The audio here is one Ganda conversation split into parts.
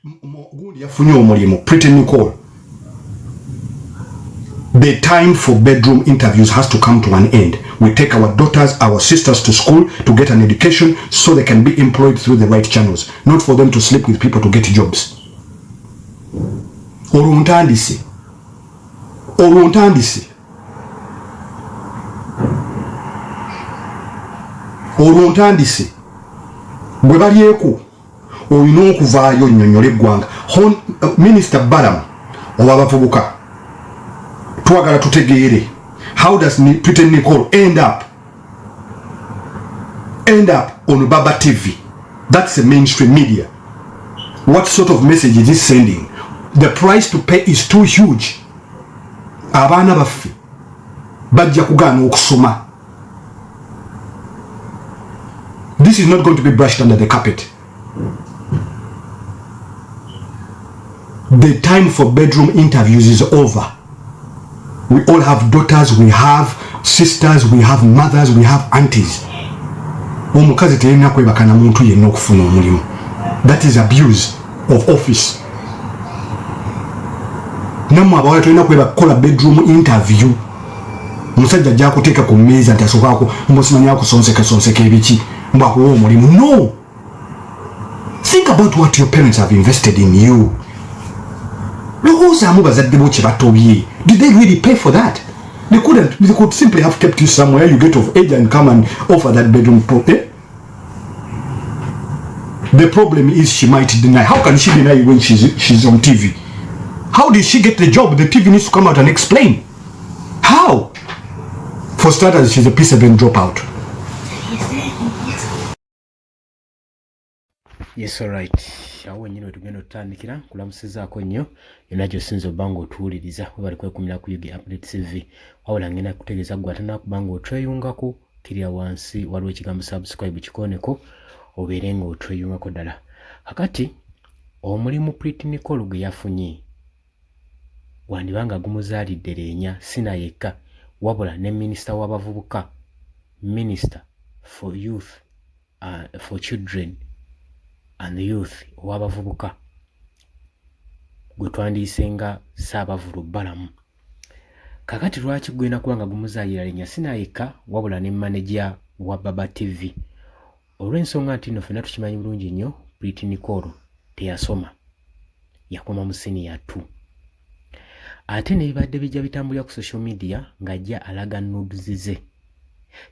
Gundi yafunye omulimu, Pretty Nicole. The time for bedroom interviews has to come to an end. We take our daughters, our sisters to school to get an education so they can be employed through the right channels, not for them to sleep with people to get jobs. Olwo ntandise, olwo ntandise, olwo ntandise. Bwe balyeku olina okuvaayo nnyonnyola eggwanga. Minisita Balaam ow'abavubuka, twagala tutegeere, how does Pretty Nicole end up on Baba TV? That's a mainstream media. What sort of message is this sending? The price to pay is too huge. Abaana baffe bajja kugaana okusoma. This is not going to be brushed under the carpet. The time for bedroom interviews is over. We all have daughters, we have sisters, we have mothers, we have aunties. Omukazi teyina kwebaka na muntu yenna okufuna omulimu. That is abuse of office. Nammwe abawala tolina kweba kukola bedroom interview. Omusajja ajja kuteeka ku mmeeza nti asookako mbusimanyi akusonseka sonseka ebiki mbu akuwa omulimu. No, think about what your parents have invested in you. Lowoozaamu bazadde bo kye batobye. Did they really pay for that? They couldn't. They could simply have kept you somewhere. You get of age and come and offer that bedroom. Eh? The problem is she might deny. How can she deny when she's on TV? How did she get the job? The TV needs to come out and explain. How? For starters, she's a P7 dropout. Yes, alright. Awo wennyini wetugenda otutandikira. Nkulamusizaako nnyo yonna gy'osinza obba ng'otuwuliriza. Webali kwekumira ku UG Update TV. Wabula ngenda kutegeeza ggwe atanaba kuba ng'otweyungako, kirya wansi waliwo ekigambo subscribe, kikooneko obeere ng'otweyungako ddala. Kakati omulimu Pretty Nicole gwe yafunye gwandiba nga gumuzaalidde leenya, si na yekka wabula ne minisita w'abavubuka, Minister for Youth, for Children and Youth, ow'abavubuka gwe twandiyise nga Ssaabavulu Balaam. Kakati lwaki gugenda kuba nga gumuzaalira leenya, si na yekka wabula ne maneja wa Baba TV? Olw'ensonga nti nno ffenna tukimanyi bulungi nnyo Pretty Nicole teyasoma, yakoma mu senior 2, ate nebibadde bijja bitambulira ku social media ng'ajja alaga nudes ze.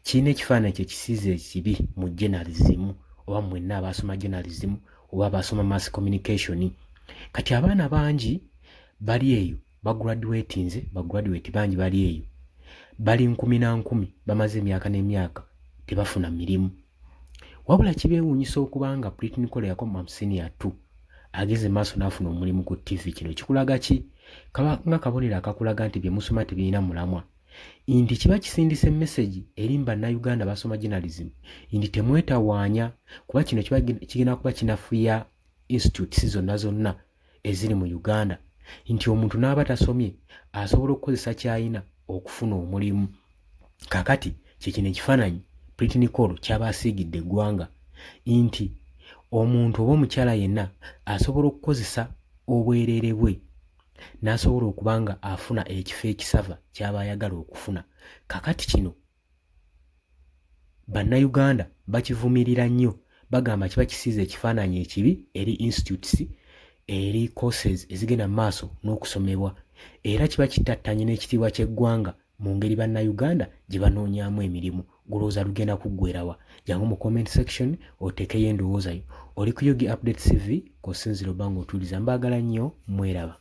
Kirina ekifaananyi kye kisiize ekibi mu journalism, oba mwenna abaasoma journalism oba abaasoma mass communication. Kati abaana bangi bali eyo bagraduatinze, bagraduate bangi bali eyo, bali nkumi na nkumi, bamaze emyaka n'emyaka tebafuna mirimu. Wabula kibeewuunyisa okuba nga Pretty Nicole yakoma mu senior 2 ageze maaso n'afuna omulimu ku TV. Kino kikulaga ki? Kaba nga kabonero akakulaga nti bye musoma tebirina mulamwa, nti kiba kisindisa emessage eri bannayuganda basoma journalism nti temwetawaanya, kuba kino kiba kigenda kuba kinafuya institutes zonna zonna eziri mu Uganda, nti omuntu n'aba tasomye asobola okukozesa ky'alina okufuna omulimu. Kakati kyekino ekifaananyi Pretty Nicole ky'aba asiigidde eggwanga, nti omuntu oba omukyala yenna asobola okukozesa obwereere bwe n'asobola okuba nga afuna ekifo ekisava ky'aba ayagala okufuna. Kakati kino bannayuganda bakivumirira nnyo, bagamba kiba kisiize ekifaananyi ekibi eri institutes, eri courses ezigenda mu maaso n'okusomebwa, era kiba kitattanye n'ekitiibwa ky'eggwanga mu ngeri bannayuganda gye banoonyaamu emirimu. Gulowooza lugenda kuggwerawa? Jangu mu comment section oteekeyo endowooza yo. Oli ku UG Update TV kw'osinziira obba ng'otuwuliriza. Mbaagala nnyo, mweraba.